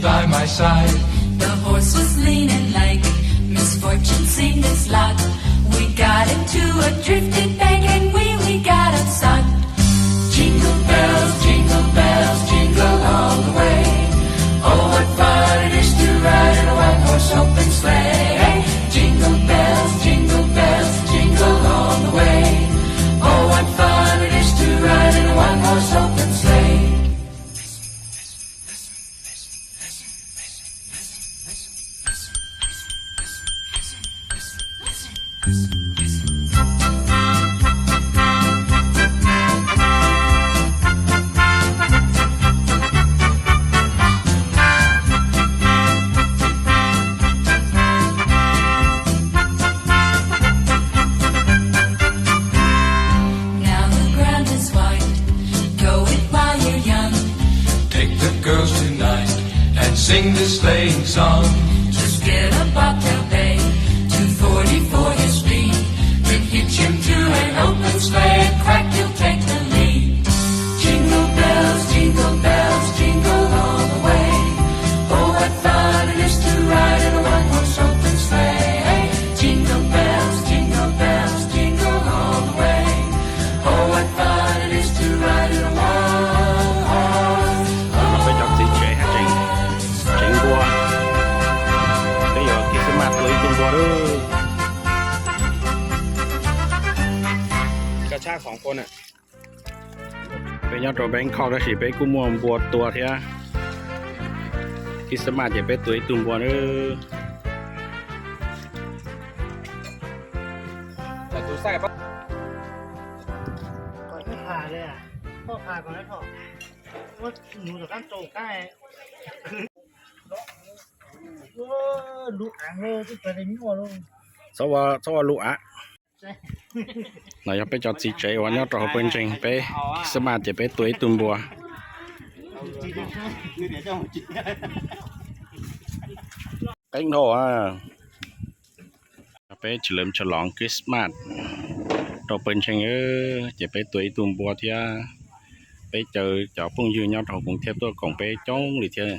by my side. The horse was lean and lank, misfortune seemed his lot. We got into a drifted bank and we, we got upside. Jingle bells, jingle bells, jingle all the way. Oh, what fun it is to ride in a one-horse open sleigh. Hey, jingle bells, jingle bells, jingle all the way. Oh, what fun it is to ride in a one-horse open sleigh. Now the ground is wide, go it while you're young. Take the girls tonight and sing this sleighing song. Just get a bobtail bay, two forty for his speed. Then hitch him to an open sleigh, crack, you'll take the lead. Jingle bells, jingle bells, jingle all the way. Oh, what fun it is to ride in a one-horse open sleigh. Jingle bells, jingle bells, jingle all the way. Oh, what fun it is to ride in a one-horse open sleigh. Peb cov txiv tsev haj tseem tsev npua. Peb yuav Christmas tua ib tug npua lawm. Cov tshaj xoom pua na. Peb nyob rau Bangkok tab sis peb kuj muaj npua tua thiab. Christmas ces peb tua ib tug npua nawb. Txhob ua, txhob ua lus av. No yog peb cov txiv tsev uas nyob rau hauv pawg ntseeg, peb Christmas ces peb tua ib tug npua. Qeeb dhau. Peb tsis lawv tshaj loov Christmas rau pawg ntseeg, ces peb tua ib tug npua thiab. Peb caw cov phooj ywg nyob rau hauv koom thiab tuaj koom peb coob li thiab.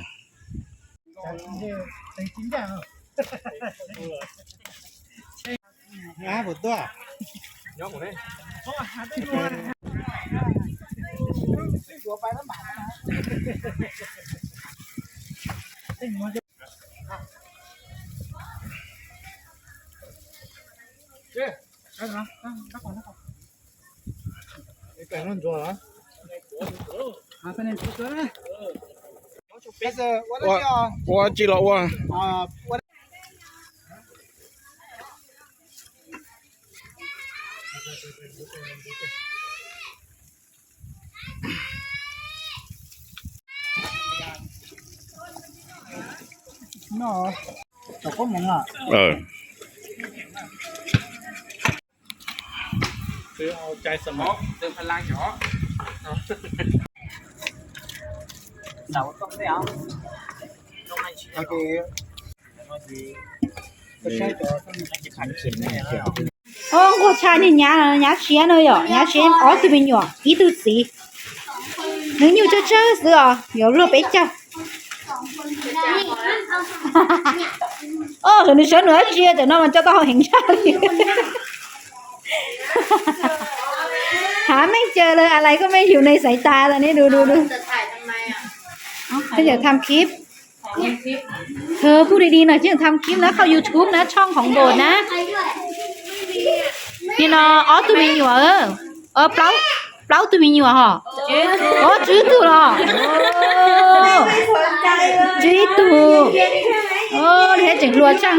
Ua tsi los ua. Nquag tshaj niag nyav, nyav siav no yom, nyav siav ob tug me nyuam ib tug txiv. Nws nyuj tsawg tsawg xwb os, yuav luag peb caug. Os, nws sawv nws dab tsi tam no mas coj tau hau heev tshaj li. Hav meej caw lawm, a lais koj meej yus ne xaiv tas tas ne, du du du. Peb yawm tham khib. Hu pug di di no, ces tham khib na, qhov YouTube na, tshooj khoom npam na. Nim no ob tug me nyuam, plaub tug me nyuam hos. Tswv tug los. Tswv ib tug. Li tseem hluas tshaj.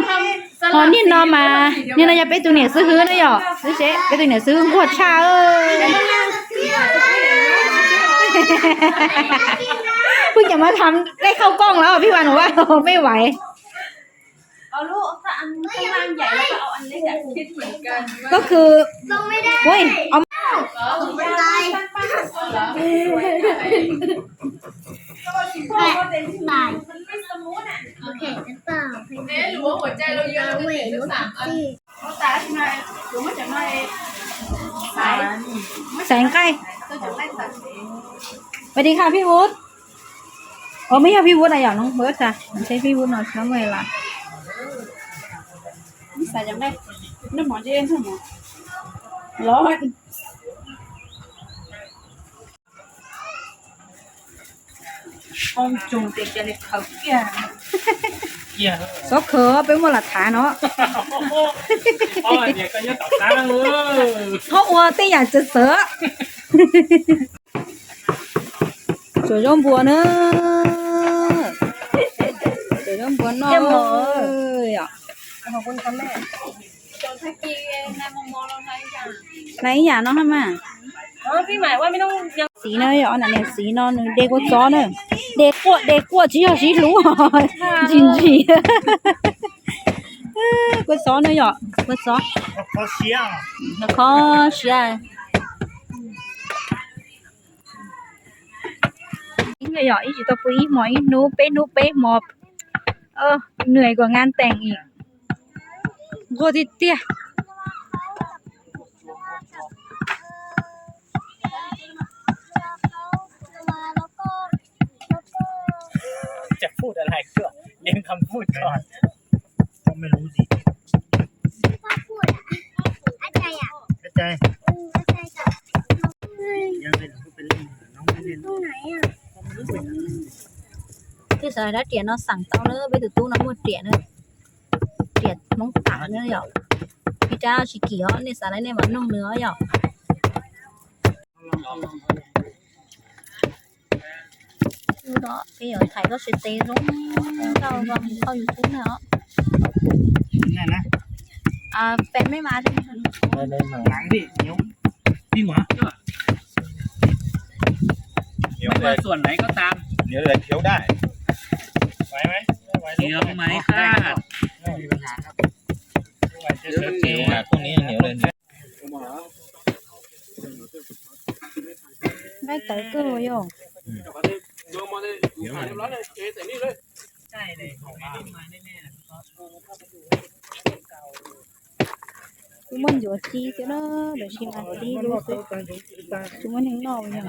Ho niaj no mas, niaj no yog peb tus niam xib hwb na yom, peb tus niam xib hwb nquag tshaj. Phooj ywg mas tham dej qhauj kooj los pib vas nuav vas mej vais. Koj khw, ua, Xeev nqaij. สวัสดีค่ะพี่วุฒิ Ov, meb yog phib vuab na yom, no npawg tas ntshe phib vuab no xyov muaj li lawm. Xov khaws peb muaj lam thav no. Txhob ua tej yam txawv txawv. Tsuav zaub npua na. Tsuav zaub npua noj. Hnav ib yam no hab mas. Txiv no yog ob niam txiv no nws de kua txob na. De quaj, de quaj tsis yog sib hlub, ntsim ntsim. Kua txob na yom, kua txob. Kho siab. Ib tsis tau pw ib hmo ib hnub, peb hnub peb hmo. Nws kuj nqa teem nquag tiag tiag. Twb xav dab riam no xeem tau na, peb tus tub no muaj riam na, riam Hmoob Tam na yom. Ib rab tsis kim os, nej xav li nej mam noog nws os yom. Ub, peb yuav thaij koj tsev tes zoo nkauj mus thaij YouTube na os. Pem mej mas. Nqaij tawv kawg yog. Kuj muaj ncuav ci thiab na, tab sis mas tib lub xwb, tsis muaj neeg noj li.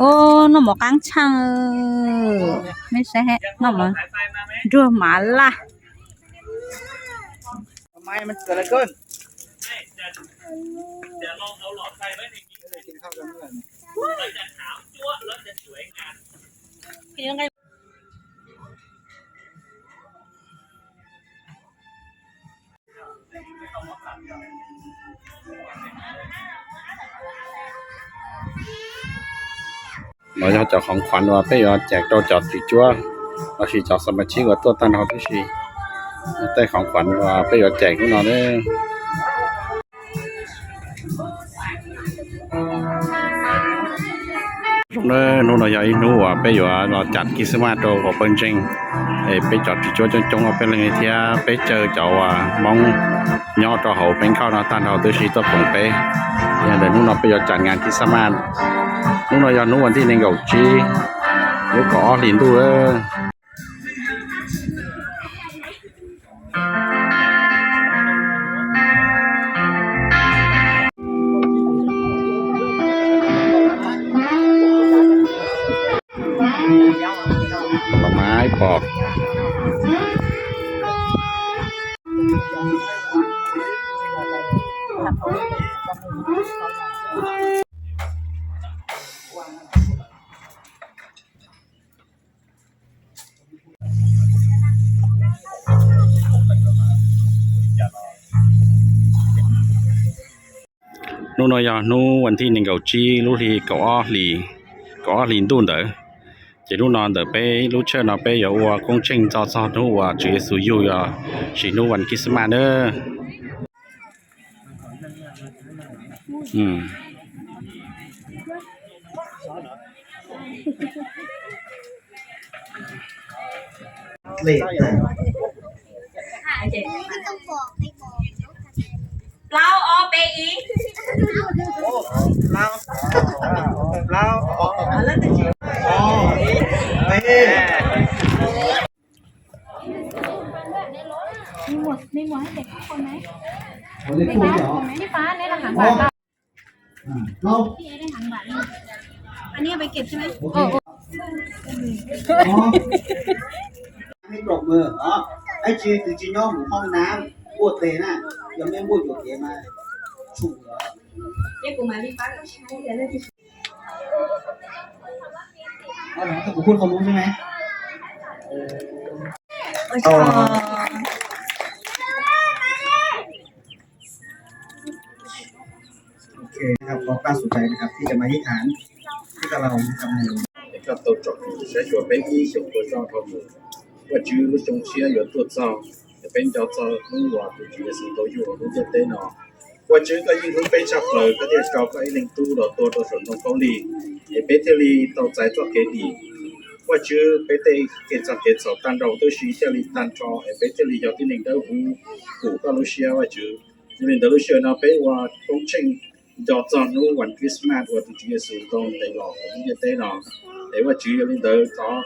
Ub, noj mov qaab tshaaj, mej saib, noj mov nruag mav laj. No yog cov khoov khuav uas peb yuav cem rau cov txiv cuab lossis cov xa ma tsib uas tuaj tag nrho tib si. Tej khoov khuav uas peb yuav cem hnub no ne. Hnub no yog ib hnub uas peb yuav los cam Christmas rau hauv pawg ntseeg, es peb cov txiv cuab coob coob peb leeg thiab peb caw cov uas Hmoob nyob rau hauv Bangkok no tag nrho tib si tuaj koom peb. Yog ntawm hnub no peb yuav cam ngas Christmas. Hnub no yog hnub vas thij nees nkaum tsib lub kaum ob hlis ntuj. Los mas ib pom. Hnub no yog hnub vas thib nees nkaum tsib lub hli kaum ob hli, kaum ob hli ntuj ntawd. Ces hnub no ntawm peb lub church no peb yuav ua koob tsheej nco txog hnub uas Tswv Yexus yug yog sis hnub vas Christmas na. Plaub ob peb ib. Mej pom mej, ib tsis nyob mus hoob nam npuaj teg na, yog mej npuaj yuam kev mas tshum lawm. Kuv hu qhov lus xwb ne. Ok,นะครับ ขอกราบสนใจนะครับ ที่จะมาอธิษฐานที่ตลาดนะครับ Koj tau tsom saib xyuas peb ib xyoos tuaj zoj dhau mus. Vaj Tswv, lub xyoo tshiab yuav tuaj txog, es peb nco txog hnub uas tus Tswv Yexus tau yug hauv lub ntiaj teb no. Vaj Tswv, koj yeej hlub peb tshaj plaws, koj thiaj tso koj ib leeg tub los tuag rau saum ntoo khaub lig, es peb thiaj li tau txais txoj kev dim. Vaj Tswv, peb tej kev txog kev txhaum tag nrho huv tib si thiaj li tag nrho, es peb thiaj li yog tib neeg dawb huv, pum koj lub siab Vaj Tswv. Yog li ntawd lub sij hawm no peb ua koob tsheej nco txog hnub vas Christmas uas tus Tswv Yexus tau ntes los hauv lub ntiaj teb no. Es Vaj Tswv, yog li ntawd thov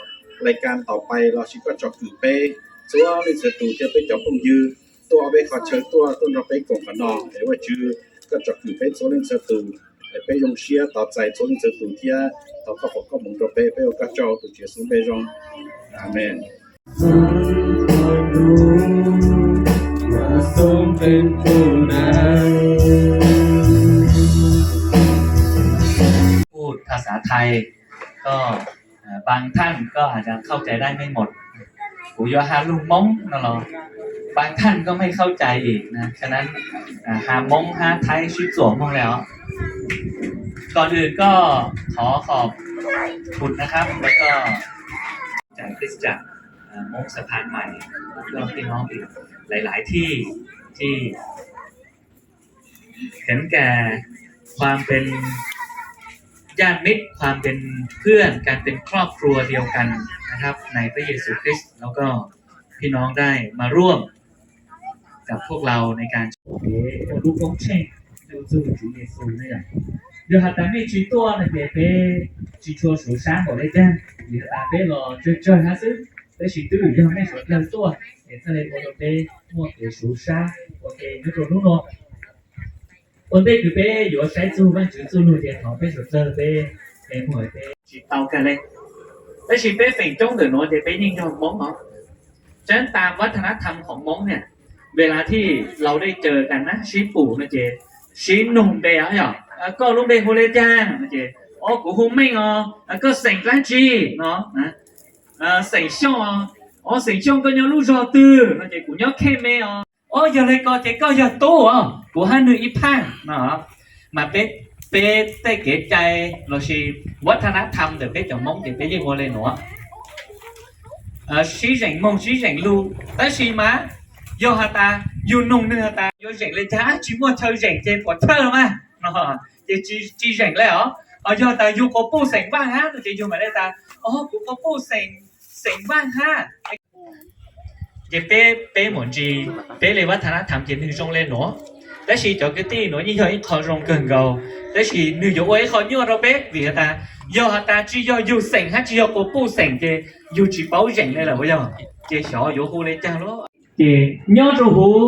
lais kas tom pais los sis koj tsom kwm peb txhua leej txhua tus thiab peb cov phooj ywg tuaj ob peb qhov chaw tuaj, tuaj nrog peb koom qhov no. Es Vaj Tswv, koj tsom kwm peb txhua leej txhua tus, es peb zoo siab tos txais txhua leej txhua tus thiab thov koj foom koob hmoov rau peb. Peb ua koj tsaug tus Tswv Yexus npe zoo. Amees.พูดภาษาไทยก็ เอ่อบางท่านก็อาจจะเข้าใจได้ไม่หมด ผมอยู่ฮาลุงมงนะหรอบางท่านก็ไม่เข้าใจอีกนะ ฉะนั้นอ่าฮามงฮาไทยชิดจั่วมงแล้ว ก่อนอื่นก็ขอขอบคุณนะครับ แล้วก็จากคริสตจักรอ่ามงสะพานใหม่ แล้วก็พี่น้องอีกหลายๆที่ที่ เห็นแก่ความเป็นญาติมิตรความเป็นเพื่อนการเป็นครอบครัวเดียวกันนะครับในพระเยซูคริสต์แล้วก็พี่น้องได้มาร่วมกับพวกเราในการ Ua lub koob tsheej rau ntawm Tswv Yexus ne yom. Yog has tas mej tsis tuaj no ces peb tsis tshua suav sab npaum le caag, vim has tas peb los tsawg tsawg hab xwb. Tab sis twb yog mej suav dlawg tuaj es txhaj le ua rau peb muaj kev suav sab ua ke nyob rau hnub no. Ua ntej kws peb yuav saib txug Vaajtswv txuj lug ces thov peb suav dlawg peb, peb muaj peb tsis tau kag le. Tab sis peb feem coob ntawm nuav ces peb yeej yog Moob os. Tsaab tas vaj thas nab tham qhov Moob niaj, ves las thij laus dej caws tas nab sib pum no ces sib nug npe os yog, koj lub npe hu le caag no ces, o kuv hu Meej os, koj xeem dlaab tsi no, xeem Xyooj os, o xeem Xyooj koj nyob lub zog twg no ces kuv nyob Khej Me os. O yog le ko ces koj yog Tub os, kuv hab nwg ib phaaj no. Mas peb, peb tej kev cai lossis vaj thas nab tham ntawm peb cov Moob ces peb yeej ua le nuav. Sib zeem moog sib zeem lug, tab sis mas yog has tas yug nug nwg has tas yuav zeem le caag, tsis muaj chaw zeem ces puas chawj mas no ces tsis zeem le os. Yog tas yug quas puj xeem Vaaj hab no ces yug mam le tas, o kuv quas puj xeem, xeem Vaaj hab. Ces peb, peb muaj ntsis, peb le vaj thas nab tham ces nwg zoo le nuav. Tab sis cov kwv tij nuav yeej yog ib qho zoo kawg nkaus, tab sis nwg yuav ua ib qho nyuaj rau peb vim has tas, yog has tas tsis yog yug xeem hab tsis yog quas puj xeem ces yug tsis paub zeem le lawm ua yog, ces xyov yuav hu le caag lawm. Ces nyob rau huv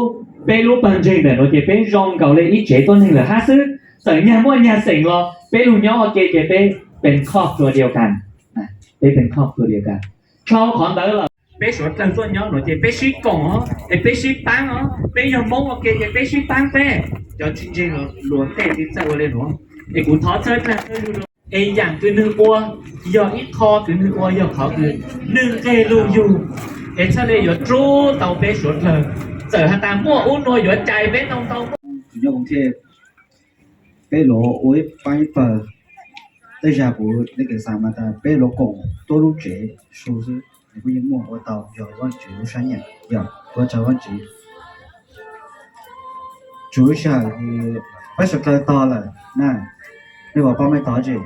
peb lub pawg ntseeg ntawm nuav ces peb zoo nkaus le ib tsev tuab neeg lawm hab xwb. Txawm nyag muaj nyag xeem los peb lug nyob ua ke ces peb pes khoj plua diau kas, peb pes khoj plua diau kas. Dhau qhov ntawd lawm, peb suav dlawg tuaj nyob nuav ces peb sib koom os, es peb sib paab os, peb yog Moob ua ke ces peb sib paab peb. Cov tsis ntseeg luag tej tsis txawj ua le nuav, es kuv thov txhawb dlawg txhawb lug rau, es yaam kws nwg ua, yog ib qho kws nwg ua yog qhov kws nwg nqeg lug yug, es txhaj le yuav rub tau peb suav dlawg. Txawm has tas muaj ub nuav yuav cais peb ntau ntau, nyob ua ke, Peb los ua ib pab ib pawg, tej zag kuv li kev xav mas tas peb los koom tuab lub tsev su xwb nws kuj yeej muaj, ua tau yog Vajtswv lub sab nyiam, yog ua raws Vajtswv. Tsuas lub sij hawm peb sawv dlawg tog lawm na, nej puas paub nej tog tsi?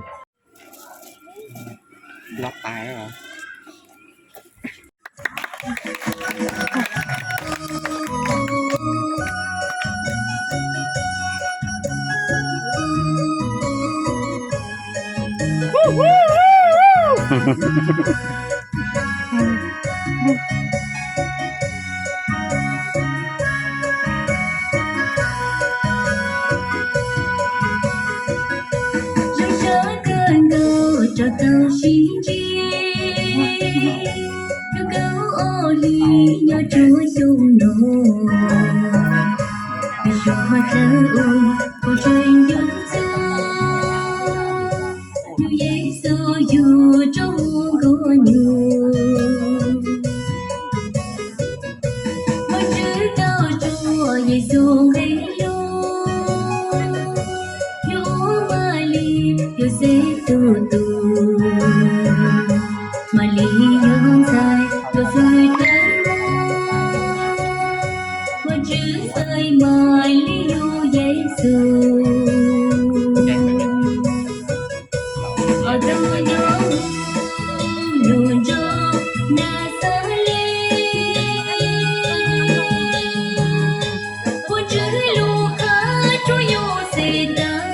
Zoo sab kawg nkaus rau tau sib ntsib, rau kaum ob hlis nyob rau xyoo no, peb suav dlawg ua pawg ntseeg yug txuj, yug Yexus yug rau nkauj nyuj. Vajtswv tau tso Yexus nqe hlub, yug ua Malis Yauxej tug tub, Malis yog ntxhais yog fwj tag, Vajtswv xaiv Malis yug Yexus. Os tau nyob lub nroog Naxales, Vajtswv lub qhab tsuas Yauxej tag,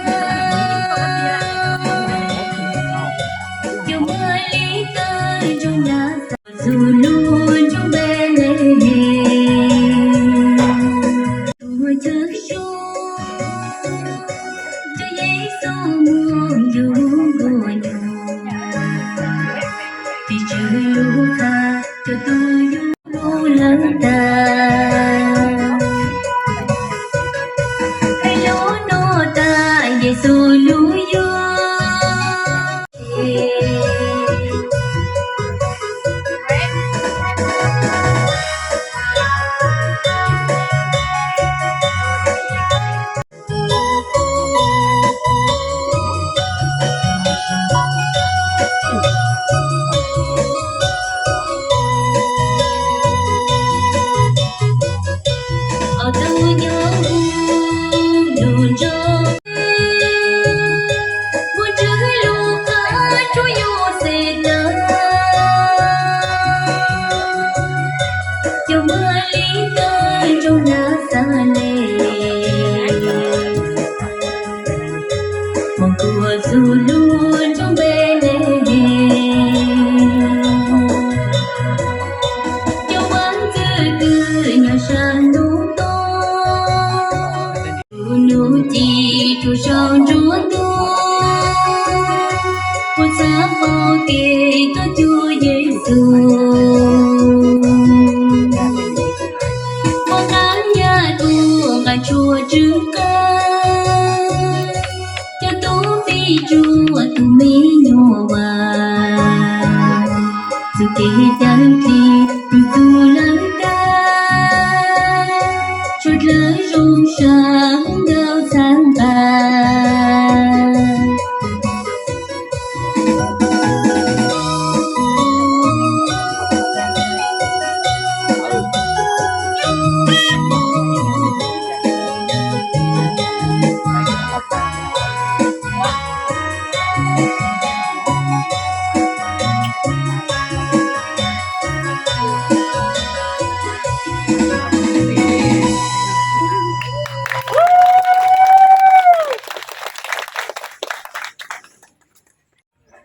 yog Malis tawg nroog Naxales, Xus lub nroog Npelehees, tuag chaw sub, cov Yexus muaj yug nkauj nyuj, tus Tswv lub qhab cov tub yug lub lawm tag. Peb lub no tas Yexus lub yuag. Os tau nyob lub nroog, Vajtswv lub qhab tsuas Yauxej tag, yog Malis tawg nroog Naxales, mus tuag Xus lub nroog Npelehees, cov vaaj ntxwv twb nyob sab ntuj tuaj, nub ci rua sau nruab ntug, puab txhab pom kev tuaj cuag Yexus, puab qaab nyaj tuaj nqaa tshua tswv qab, cov tub fij tsuag tug me nyuam vas, txuj kev cawm dlig tug txug lawm tag, suav dlawg zoo sab nkauj txhab nqaa.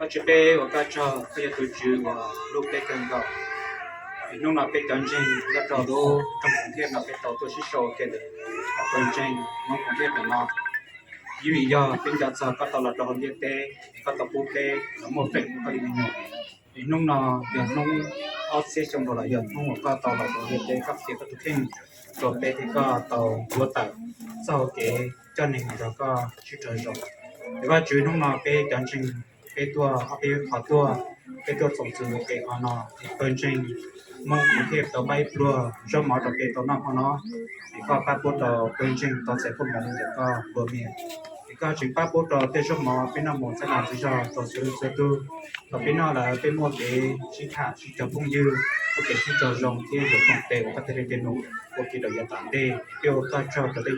Koj tsis peb ua koj tsaug, koj yog tus Tswv uas hlub peb kawg nkaus. Es hnub no peb cov ntseeg nyob rau lub rooj Koom Thiaj no peb tau tuaj sib sau ua ke ntawm pawg ntseeg Hmoob Koom Thiaj ntawm no. Vim yog peb nco txog koj tau los rau hauv ntiaj teb, koj tau pub peb los muaj feem rau koj li me nyuam. Es hnub no yog hnub ob txhiab xyoo dhau los yog hnub uas koj tau los rau hauv ntiaj teb, koj qhia koj tus kheej rau peb thiab koj tau tuav tawm txoj hau kev coj neeg los nrog koj sib raug zoo. Es Vajtswv, hnub no peb cov ntseeg, peb tuaj ob peb qhov tuaj, peb tuaj txoos txwm ua ke qhov no, es pawg ntseeg Hmoob Koom Thiaj tau pab ib pluag zaub mov rau peb tau noj hmo no, es koj pab pub rau pawg ntseeg tau txais koob hmoov ntawm koj nplua mias. Koj tsis pab pub rau tej zaub mov peb noj mus txhab nas txhab zog rau txhua leej txhua tug. Thaum peb noj lawm peb muaj kev sib tham sib cog phooj ywg, muaj kev sib cog zoo thiab yuav koom tes ua koj tej li tej num ua kev lom zem tom ntej. Peb ua toj rog rau tej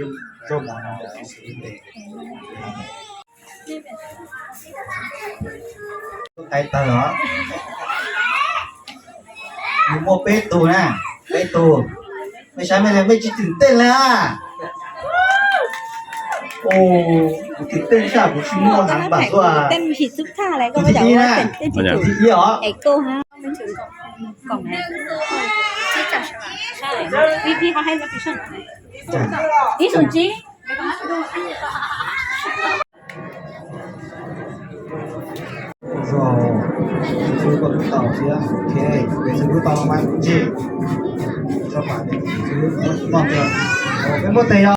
zaub mov no ua kev xws li tes. Tais tawg os. Nws muaj peb tug na, peb tug. Mej saib mej, mej tsis twm tej le. Kuv twm tej sab kuv tsis muaj hav npam tuaj. Tus thib ib na, tus thib ib os. Rồi, sư có lub tàu xíu. Ok, để sư lub tàu mà cũng chịu. Cho bạn để sư lub tàu. Ồ, cái mốt tay không?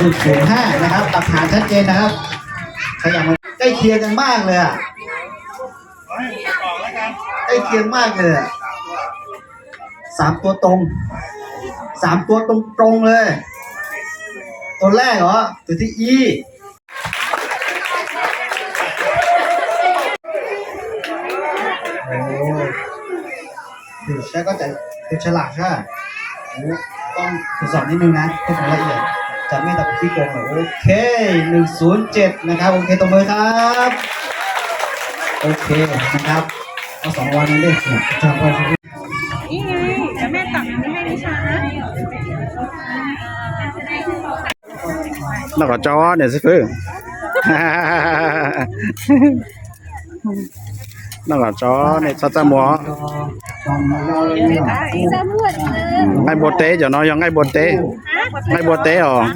Một chuyển hai,นะครับ หลักฐานชัดเจนนะครับ ขยับมา ใกล้เคียงกันมากเลยอะ ใกล้เคียงมากเลยอะ สามตัวตรง สามตัวตรงๆเลย ตัวแรกเหรอ ตัวที่อี Ồ, thử xem có chạy, thử xem lại ha. Ủa, con thử dọn đi mình này, không phải là vậy. Chả biết đọc tí cùng rồi. Ok, một không chín นะครับ โอเค ตบมือครับ โอเค นะครับ เอาสองรางวัลนี้ดิ นี่ไง เดี๋ยวแม่ตักอันนี้ให้นิชานะ Noj kom tso niam xib fwb. Noj kom tso, nej txhob txaj muag. Nqaij npua teb, cov no yog nqaij npua teb. Nqaij npua teb os.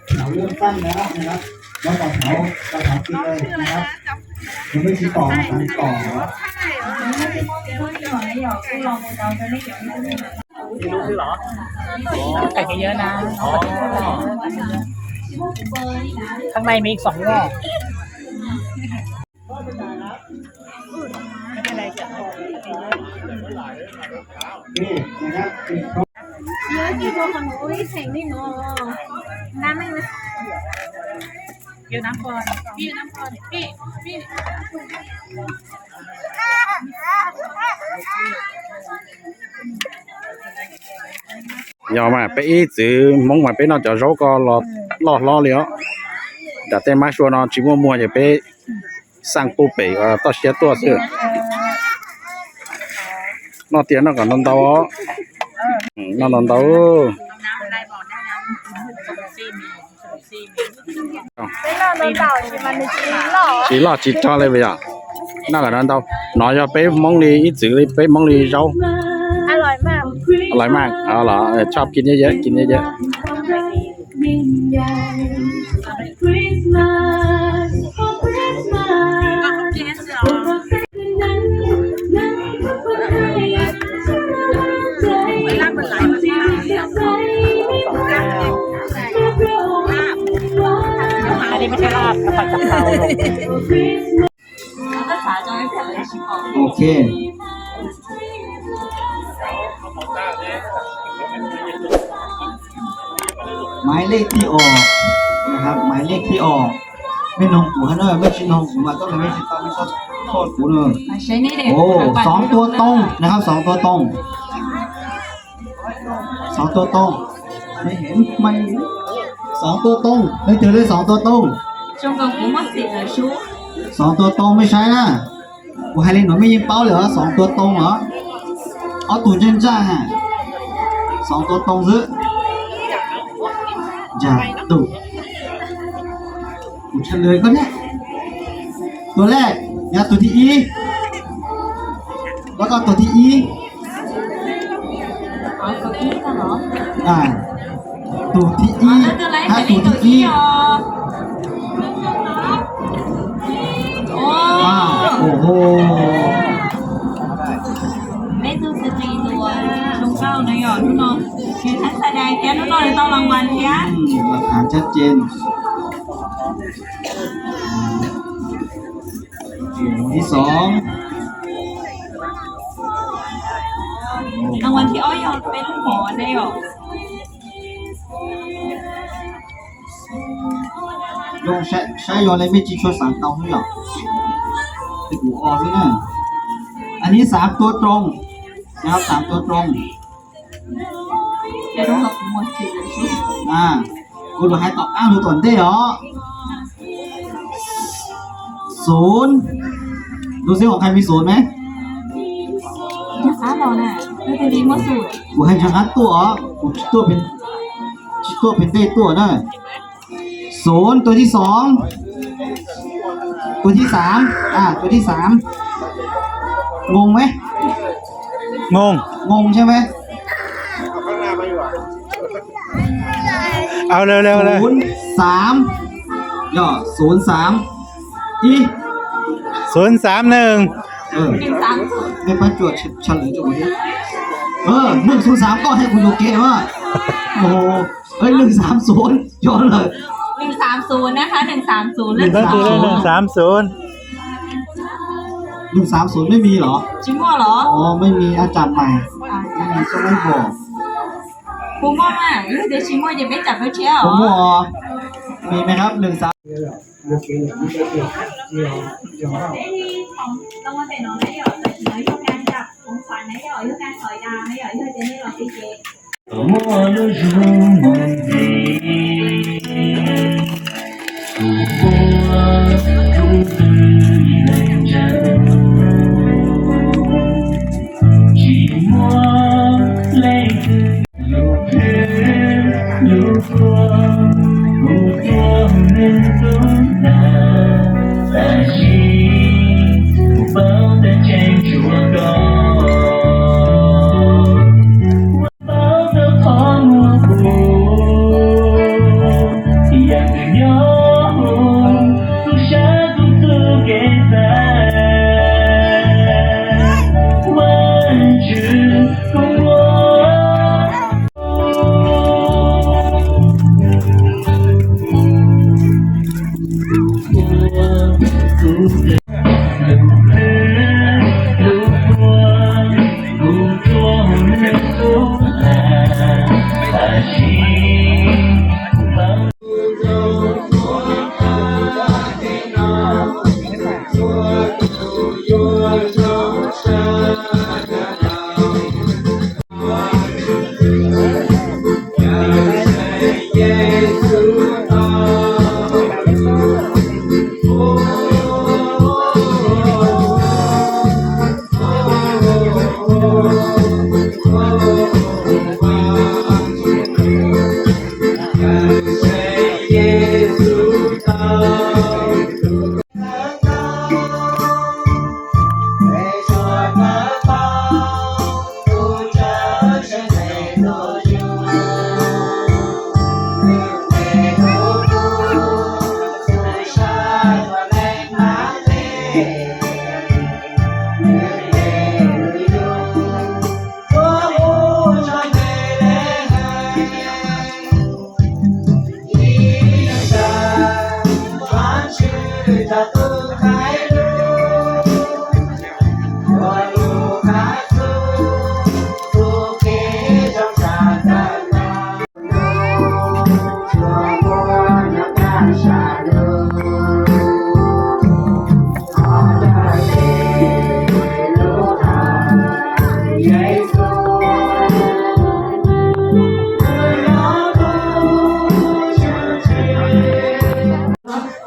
Thảo luôn tăng đó,นะครับ แล้วต่อแถว ต่อแถวกินเลยนะครับ ยังไม่ชิมต่อนะ ต่อเหรอ ไม่รู้ชื่อเหรอ อ๋อ ใส่เยอะๆนะ อ๋อ ข้างในมีอีกสองหม้อ นี่นะครับ เยอะจริง ของหนูไม่แข็งนี่เนาะ น้ำไม่ไหม เดี๋ยวน้ำก่อน พี่น้ำก่อน พี่ พี่ Yog mas peb ib txwv Hmoob mas peb noj cov zaub ko los loj hlob li os. Nram tej mab sua no tsis muaj muag ces peb xaj pub pem toj siab tuaj xwb. Noj tiag noj kom ntau ntau os. Noj ntau ntau. Tsis loj tsis rog li puas yog? Noj kom ntau ntau. No yog peb Hmoob li ib txwv li peb Hmoob li zaub. Lais maj, tshoj kis ib yam, kis ib yam. Anw nej tsis laj, no peb laj phav tau. Ok. หมายเลขที่ออกนะครับ หมายเลขที่ออก ไม่นงกูให้ด้วย ไม่ใช่นงกูมาต้องเลย ไม่ใช่ต้อง ไม่ต้องโทษกูเลย โอ้ สองตัวตรงนะครับ สองตัวตรง สองตัวตรง ไม่เห็น ไม่ สองตัวตรง ไม่เจอเลย สองตัวตรง สองตัวตรงไม่ใช่นะ Ua hais li no mej yeej paub lawm os, สองตัวตรง os. Ob tug ntsaj ntsaj ha, สองตัวตรง xwb. Yog tus, kuv ntshai lawv koj thiab. Tus lej, yog tus thib ib, koj koj tus thib ib. Tus thib ib, hab tus thib ib. Ua, ua hoo. Peb tug xwb qis tus zoo nkauj no yog hnub no, nws txhab txhais dais thiab hnub no nws tau las vas thiab. Las vas tshaj ceeb. Vòng thi sóng. Rang vaj thib ob yog peb lub mov ne yom. Zoo saib, saib yog li mej tsis tshua xav tau xwb yom. Kuv o xwb na. Anv nib xav tua roo, xav tua roo. Kuv lug hais tom qab lug tom ntej os. Xov, lug xib hos qhia mi xov ne. Kuv hais ntshai qab tuaj os, kuv tsis tuaj pem ntej tuaj na. Xov, tua thib xoom, tua thib xaam, tua thib xaam. Ngoo me, ngoo, ngoo thiab me. Xov xaam, yog xov xaam ib, xov xaam neeg. Mej pab tsuas tshaj lawv rua kuv thiab. Neeg xov xaam koj hais kuv yuav kev mas. Neeg xaam xov yog lawm. Neeg xaam xov, neeg xaam xov. Neeg xaam xov mej mi los? Tsis muaj los? Mej mi a cas mais, mej mi xab laib hos. Puas muaj mas, yog tias tsis muaj ces peb tsam peb tshiab os. Puas muaj? Mi me hab neeg xaam. Muaj lub zoo mus ntxiv, kuv ua kuv twg ib leeg ntseeg, tsis muaj leej twg lub hlwb lub tuag, kuv tuag neeg tub ntag, tab sis kuv paub tseeb tsuas koj. Paub txog qhov muaj kuv, yam twg nyob hauv kuv sab kuv txuj kev xav, Vajtswv koj ua.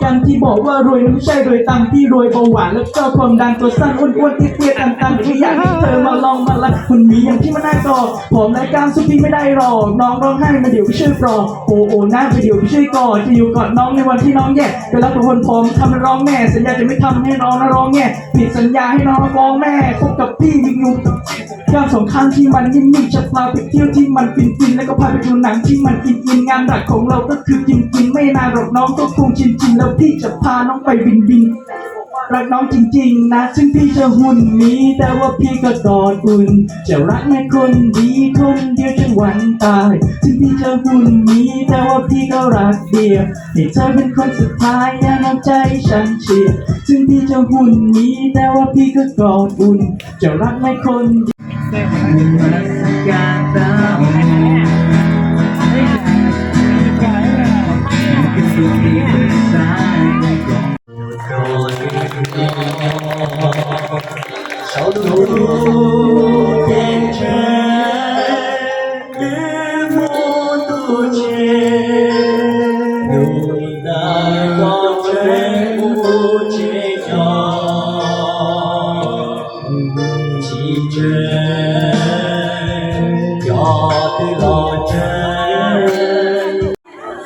Căn thì bỏ qua rồi, nó mới sai rồi, tạm thì rồi, bỏ qua lớp cho thuần đàn tuột săn ôn ôn tiết tiết tàn tàn cứอย่างที่เธอมาลองมาละ หุ่นหมีอย่างที่มันน่ากอด ผอมและกล้ามสู้พี่ไม่ได้หรอก น้องร้องไห้มาเดี๋ยวพี่ช่วยปลอบ โอ้โอ้นะไปเดี๋ยวพี่ช่วยกอด จะอยู่กอดน้องในวันที่น้องแย่ จะรักกับคนผอมทำให้ร้องแน่ สัญญาจะไม่ทำให้น้องนะร้องแย่ ผิดสัญญาให้น้องร้องแม่ คบกับพี่อยู่ๆ ข้ามสองข้างที่มันนิ่มๆ จะพาไปเที่ยวที่มันฟินๆ แล้วก็พาไปดูหนังที่มันอินๆ งานหลักของเราก็คือกินๆ ไม่นานหรอกน้องก็คงชินๆ แล้วพี่จะพาน้องไปบินๆ รักน้องจริงๆนะ ซึ่งพี่จะหุ่นนี้ แต่ว่าพี่ก็กอดอุ่น จะรักนายคนดีคนเดียวจนวันตาย ซึ่งพี่จะหุ่นนี้ แต่ว่าพี่ก็รักเดียว ให้เธอเป็นคนสุดท้าย อย่าน้อยใจฉันเชียร์ ซึ่งพี่จะหุ่นนี้ แต่ว่าพี่ก็กอดอุ่น จะรักนายคนดี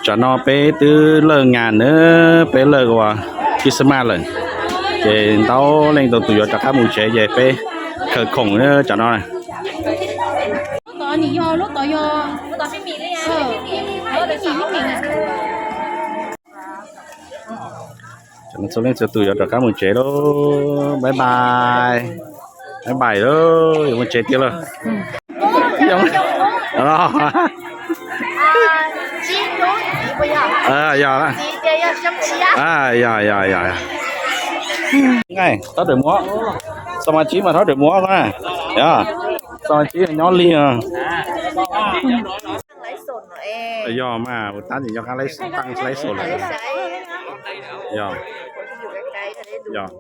Tsam no peb twb lawj ngas na, peb lawj ua Christmas lawm, ces ntau leej tau tus yuav rov qab mus tsev ces peb khaws khoom na tsam no. Txhua leej txhua tus yuav rov qab mus tsev lauj, bye bye, bye bye lauj, yuav mus tsev tiag lauj. Yog, yog, yog. Thov daim muab, xo mas tsib mas thov daim muab ko na. Yog, xo mas tsib nyob lig. Yog mas ua tab sis nyob qab lab xo lawm. Yog, yog.